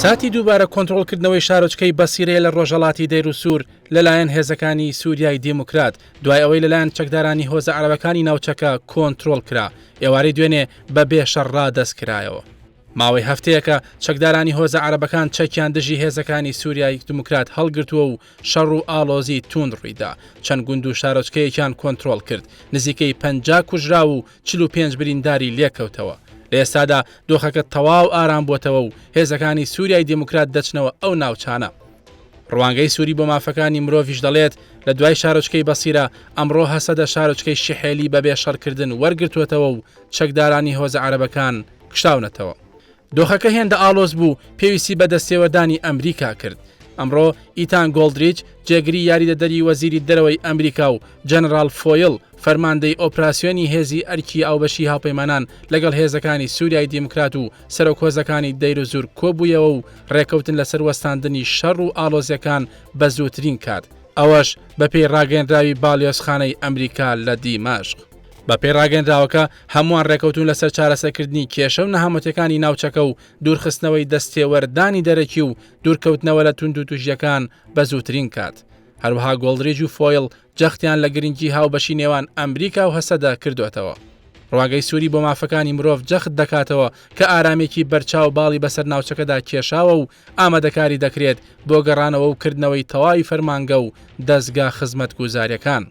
ساتی دووبارە کۆنترۆڵکردنەوەی شارۆچکەی بەسیرەیە لە ڕۆژهەڵاتی دەیروسوور لەلایەن هێزەکانی سووریای دیموکرات، دوای ئەوەی لەلایەن چەکدارانی هۆزە عەرەبەکانی ناوچەکە کۆنترۆڵ کرا، ئێوارەی دوێنێ بەبێ شەڕ ڕادەست کرایەوە. ماوەی هەفتەیەکە چەکدارانی هۆزە عەرەبەکان چەکیان دژی هێزەکانی سووریای دیموکرات هەڵگرتووە و شەڕ و ئاڵۆزی تووند ڕوویدا، چەند گوند و شارۆچکەیەکیان کۆنترۆڵ کرد، نزیکەی 50 کوژراو و 45 برینداری لێکەوتەوە. لە ئێستادا دۆخەکە تەواو ئارام بووەتەوە و هێزەکانی سووریای دیموکرات دەچنەوە ئەو ناوچانە. ڕوانگەی سووری بۆ مافەکانی مرۆڤیش دەڵێت، لە دوای شارۆچکەی بەسیرە، ئەمڕۆ هەسەدە شارۆچکەی شحێلی بەبێ شەڕکردن وەرگرتووەتەوە و چەکدارانی هۆزە عەرەبەکان کشاونەتەوە. دۆخەکە هێندە ئاڵۆز بوو پێویستی بە دەستێوەردانی ئەمریکا کرد. ئەمڕۆ ئیتان گۆڵدریچ، جێگری یاریدەدەری وەزیری دەرەوەی ئەمریکا و جەنەراڵ فۆیڵ، فەرماندەی ئۆپراسیۆنی هێزی ئەرکی هاوبەشی هاوپەیمانان لەگەڵ هێزەکانی سوریای دیموکرات و سەرۆک هۆزەکانی دەیروزور کۆبوویەوە و ڕێکەوتن لەسەر وەستاندنی شەڕ و ئاڵۆزیەکان بە زووترین کات، ئەوەش بەپێی ڕاگەیەنراوی باڵیۆزخانەی ئەمریکا لە دیمەشق. بەپێی ڕاگەیەنراوەکە، هەمووان ڕێکەوتوون لەسەر چارەسەرکردنی کێشە و نەهامەتیەکانی ناوچەکە و دوورخستنەوەی دەستێوەردانی دەرەکی و دوورکەوتنەوە لە توندوتوژیەکان بە زووترین کات. هەروەها گۆڵدریج و فۆیڵ جەختیان لە گرنگی هاوبەشی نێوان ئەمریکا و هەسەدە کردووەتەوە. ڕوانگەی سووری بۆ مافەکانی مرۆڤ جەخت دەکاتەوە کە ئارامییەکی بەرچاو باڵی بەسەر ناوچەکەدا کێشاوە و ئامادەکاری دەکرێت بۆ گەڕانەوە و کردنەوەی تەواوی فەرمانگە و دەزگا خزمەتگوزارییەکان.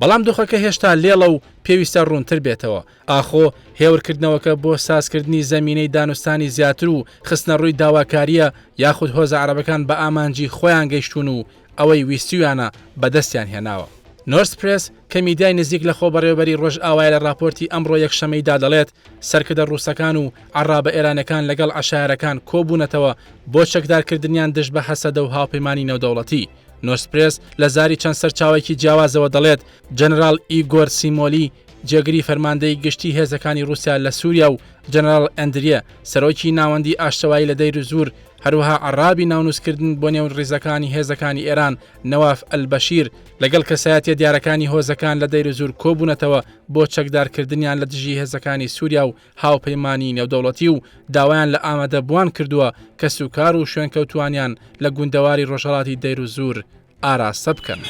بەڵام دۆخەکە هێشتا لێڵە و پێویستە ڕوونتر بێتەوە، ئاخۆ هێورکردنەوەکە بۆ سازکردنی زەمینەی دانوستانی زیاتر و خستنەڕووی داواکارییە یاخود هۆزە عەرەبەکان بە ئامانجی خۆیان گەیشتوون و ئەوەی ویستوویانە بەدەستیان هێناوە. نۆرس پرێس کە میدیای نزیک لە خۆبەڕێوەبەری ڕۆژئاوایە لە ڕاپۆرتی ئەمڕۆ یەکشەممەیدا دەڵێت، سەرکردە ڕووسەکان و عەڕابە ئێرانەکان لەگەڵ عەشایەرەکان کۆبوونەتەوە بۆ چەکدارکردنیان دژ بە هەسەدە و هاوپەیمانی نێودەوڵەتی. نۆرس پرێس لە زاری چەند سەرچاوەیەکی جیاوازەوە دەڵێت، جەنەراڵ ئیگۆر سیمۆلی، جێگری فەرماندەی گشتی هێزەکانی ڕووسیا لە سووریا و جەنەراڵ ئەندریە، سەرۆکی ناوەندی ئاشتەوایی لە دەیرزوور، هەروەها عەڕابی ناونووسکردن بۆ نێو ڕیزەکانی هێزەکانی ئێران، نەواف ئەلبەشیر، لەگەڵ کەسایەتیە دیارەکانی هۆزەکان لە دەیرزوور کۆبوونەتەوە بۆ چەکدارکردنیان لە دژی هێزەکانی سووریا و هاوپەیمانیی نێودەوڵەتی و داوایان لە ئامادەبووان کردووە کەسوکار و شوێنکەوتووانیان لە گوندەواری ڕۆژهەڵاتی دەیرزوور ئاراستە بکەن.